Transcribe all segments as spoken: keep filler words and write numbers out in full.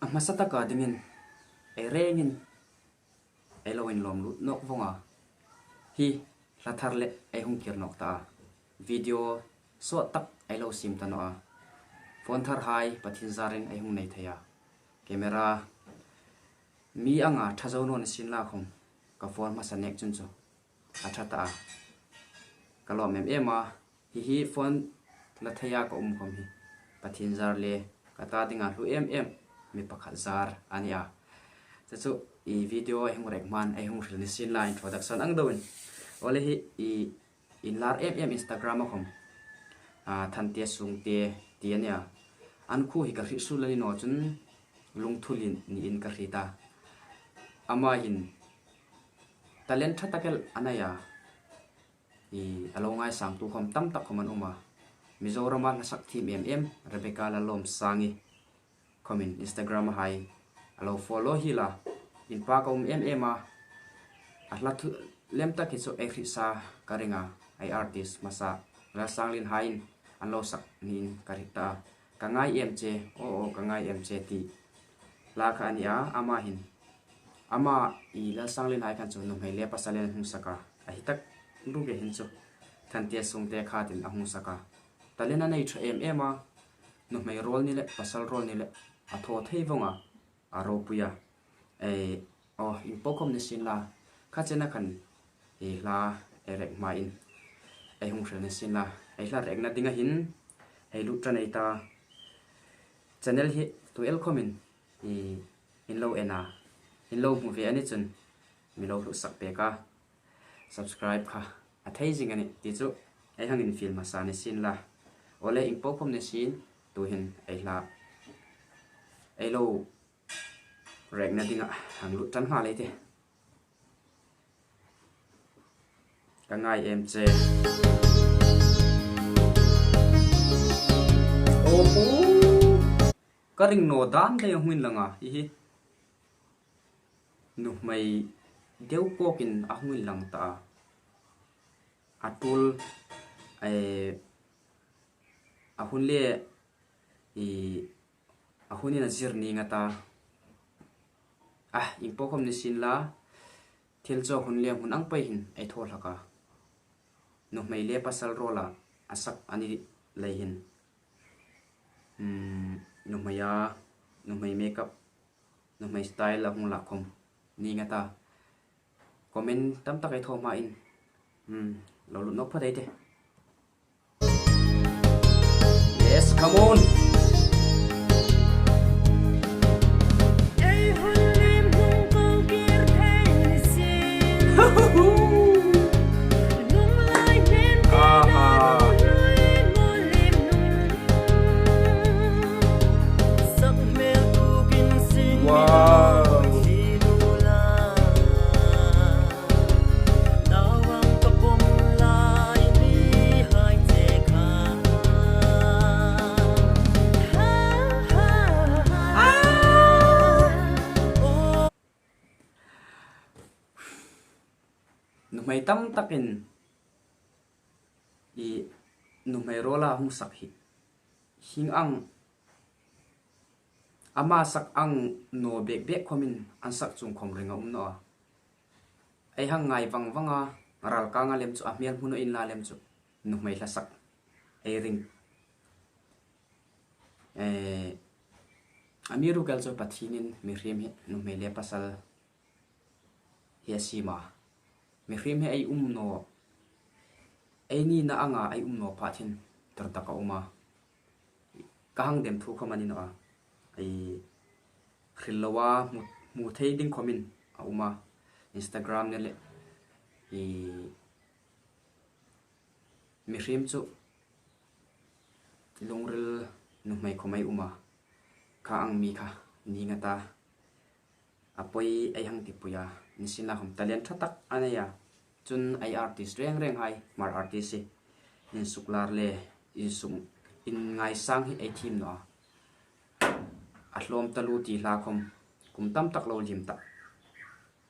A hmasa taka dingin ei rengin ei lo inlawm lut nawk vawng a, hi hla thar le ei hung kir nawk ta a, video sawt tak ei lo siem ta naw a, phone thar hai Pathien zarin ei hung nei thei a, camera mi anga ṭha zo naw ni sien la khawm, ka phone hmasa nek chun chu a ṭha ta a, ka lawm em em a, hi hi phone la theia ka um khawm hi Pathien zar le ka ta dinga hlu em em mi pakhat zar a ni a. Chu chu i video ei hung rek hmain ei hung hril ni sien la, introduction ang deuin. Awle, hi i inlar em em Instagram-a khawm, a, Thante Sungte ti a nia. An khuo hi ka hriet suol a ni naw chun Lungthulien niin ka hriet a. Ama hin talent ṭha tak el a nei a. I, a lo ngaisangtu khawm tam tak khawm an um a. Mizorama hla sak thiem em em Rebecca Lalawmsangi khawmin Instagram-a hai a lo follow hi la, inpak a um em em a. A hla thu lem tak hi chu ei hriet sa ka ring a, ei artist hmasa Lalsanglien haiin an lo sak niin ka hriet ta a. Ka ngai em che, aw aw, ka ngai em che ti hla kha a ni a, ama hin. Ama i Lalsanglien hai khan chu nuhmei le pasalin a hung sak a. A hi tak ruok e hin chu Thante Sungte khatin a hung sak a. Talent a nei ṭha em em a. Nuhmei role ni le, pasal role ni le, a thaw thei vawng a, a ropui a. Ei, aw, inpo khawm ni sien la, kha chena khan ei hla ei rek hmain ei hung hril ni sien la, ei hla rekna dinga hin ei lut ṭan ei ta. Channel hi tu el khawmin i, in lo en a, in lo hmu ve a ni chun mi lo hlu sak pek a, subscribe kha a thei zing a nih ti chu ei hang infiel hmasa ni sien la. Awle, inpo khawm ni sien, tu hin ei hla ei lo rekna dinga hang lut ṭan nghal ei tih. Ka ngai em che. Oho. Ka ring naw dan dai a hung inlang a, hi hi. Nuhmei deu pawkin a hung inlang ta a. A tul, eh, a hun le, i, a hunin a zir ning a ta. Ah, inpo khawm ni sien la, thil chu a hun le hun ang pei hin ei thaw hlak a. Nuhmei le pasal role-a a sak a ni lei hin. Hmm, nuhmei a, nuhmei makeup, nuhmei style a hung lak khawm ning a ta. Comment tam tak ei thaw hmain, hmm, lo lut nawk phawt ei tih. Yes, come on. Aha. Wow. Nuhmei tam takin i nuhmei role-a hung sak hi, hieng ang ama sak ang naw bek bek khawmin an sak chuong khawm ring a um naw a. Ei hang ngai vang vang a, ralkanga lem chu, a hmel hmu naw inla lem chu nuhmei hla sak ei ring. Eh, amiruokchu Pathienin mihriem hi nuhmei le pasal hi a siem a. Mihriem hi ei um naw, ei nina anga ei um naw pha hin tar tak a um a. Ka hang dem thu khawm a ni naw a. Ei hril loa hmu, hmu thei ding khawmin a um a. Instagram ni le, i, mihriem chu lungril nuhmei khawm ei um a. Kha ang mi kha ning a ta. A poi ei hang tipui a, ni sien la khawm talent ṭha tak a nei a. Chun ei artist reng reng hai, Hmar artist hi insuklar le, insuk, inngaisang hi ei thiem naw a. A hlawm taluo ti hla khawm, kum tam tak lo liem ta.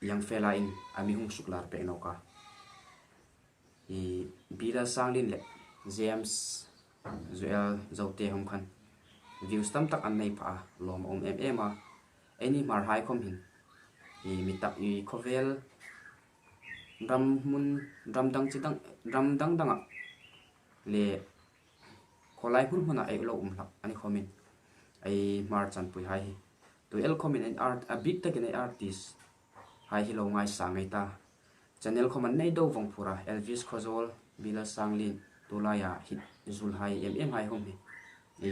Young fella-in a mi hung suklar pek nawk a. I, Bira Sanglien le James Joel Zote hung khan views tam tak an nei pha a, lawm a um em em a. eini Hmar hai khom hin, i mi tak i khawvel, ram hmun, ram dang chi dang, ram dang danga le khawlai hmun hmuna ei lo um hlak a ni khomin, ei Hmar chanpui hai hi tu el khomin ei art, a bik takin ei artist hai hi lo ngaisang ei ta. Channel khom an nei do vong phura, Elvis Khawzawl, Bilal Sanglien, tu laia hit zul hai em em hai hom hi, i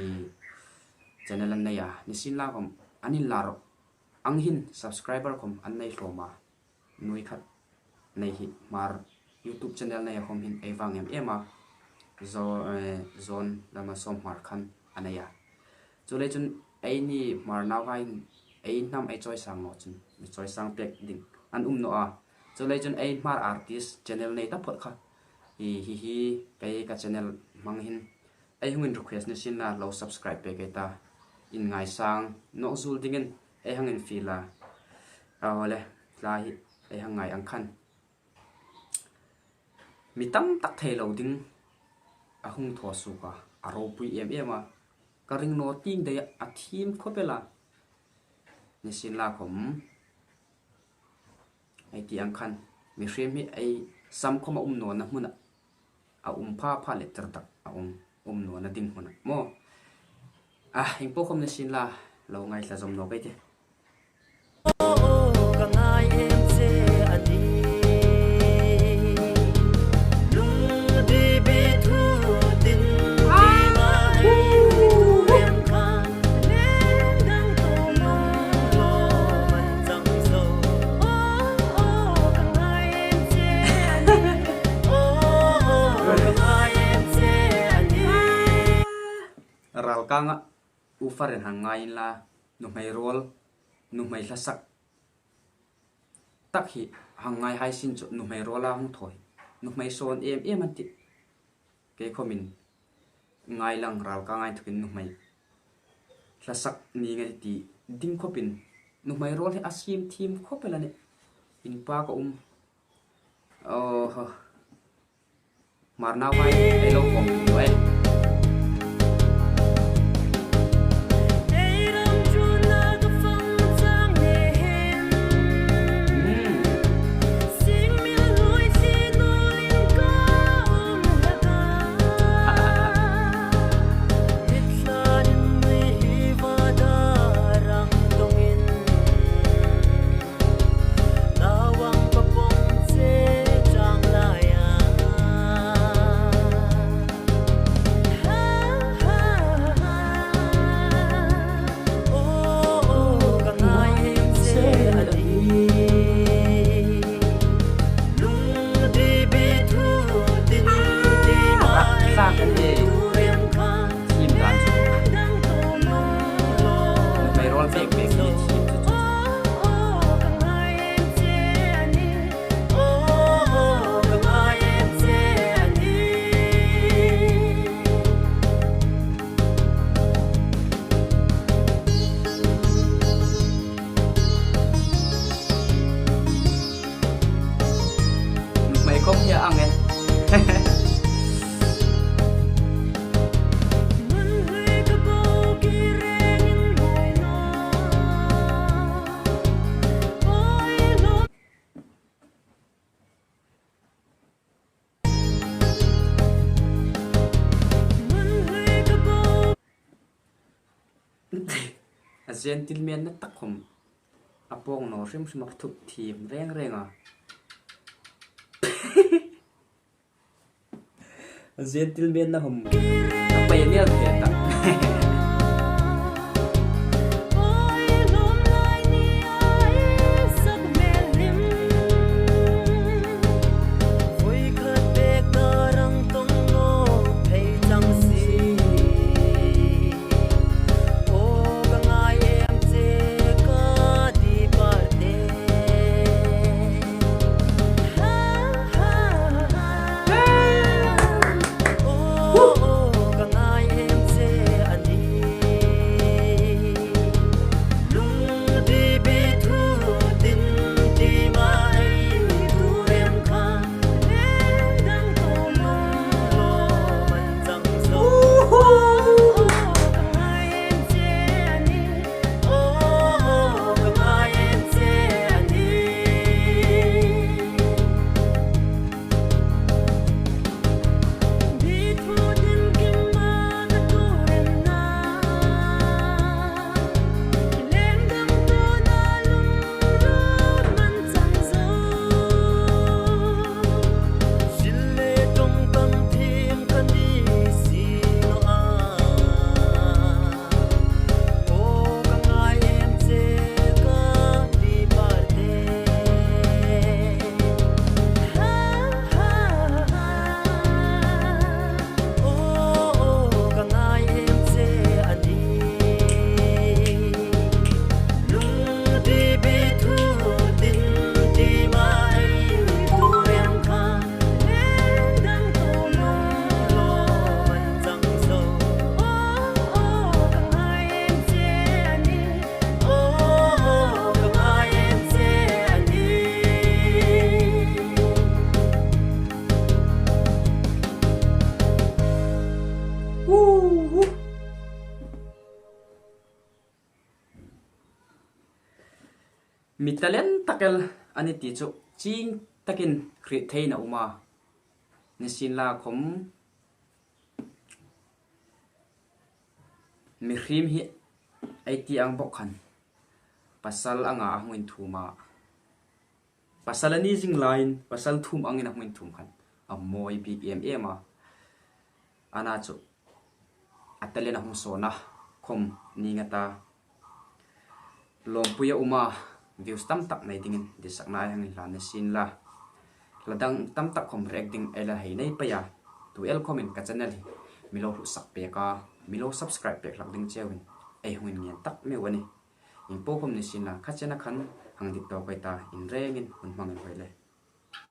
channel an nei a, nisin la khom an inla ro ang hin subscriber khom an nei hlawm a. Nuoi khat nei hi Hmar YouTube channel nei a khom hin ei vang em em a. Zo, eh, zon lama sawm Hmar khan a nei a. Chuleiin chun eini Hmar nauhai hin ei hnam ei chawisang naw chun mi chawisang pek ding an um naw a. Chuleiin chun ei Hmar artist channel nei taphot kha, i hi hi kei ka channel hmang hin ei hung in request nisin la lo subscribe pek ei ta. Inngaisang nawk zul dingin ei hang infiel a. Aw le, hla hi ei hang ngai ang khan. Mi tam tak thei lo ding a hung thaw suok a, a ropui em em a. Ka ring naw tieng dai a, a thiem khawp el a. Nisin la khom ei ti ang khan, mihriem hi ei sam khom a um nawna hmuna a um pha pha le tir tak a um, um nawna ding hmuna maw. A, ieng po khom nisin la, lo ngaithla zawm nawk ei tih. Ralkanga ufa ren hang ngai inla, nuhmei rawl, nuhmei hlasak tak hi hang ngai hai sin chu nuhmei rawla hung thaw hi nuhmei sawn em em an tih. Kei khomin ngai lang, ralkang ngai thukin nuhmei hlasak ni ngai ti ding khopin nuhmei rawl hi a siem thiem khop el a nih. Inpak a um. Oho. Hmar nauhai ei lo khom ni ei. Nuhmei khom hi a ang e. A gentleman-na tak khom a pawng naw hrim hrim a, thup thiem reng reng a. A gentleman-na khom a pei a nial thei ta. Mi talent tak el a ni ti chu chieng takin hriet theiin a um a. Nisienlakhawm mihriem hi ei ti ang bawk khan pasal anga a hung inthum a. Pasal a ni zing laiin pasal thum angin a hung inthum khan a mawi bik em em a. Ana chu a talent a hung sawna khawm ni nga ta. Lawmpui a um a, views tam tak nei dingin disakna ei hang inhlan ni sien la. Hla dang tam tak khawm react ding ei la hei nei pei a. Tu el khawmin ka channel hi mi lo hlusak pek a, mi lo subscribe pek hlak ding cheuin ei hung inngen tak meu a nih. Ieng po khawm ni sien la, kha chena khan hang dik tawk ei ta, in rengin hun hmang inhawi le.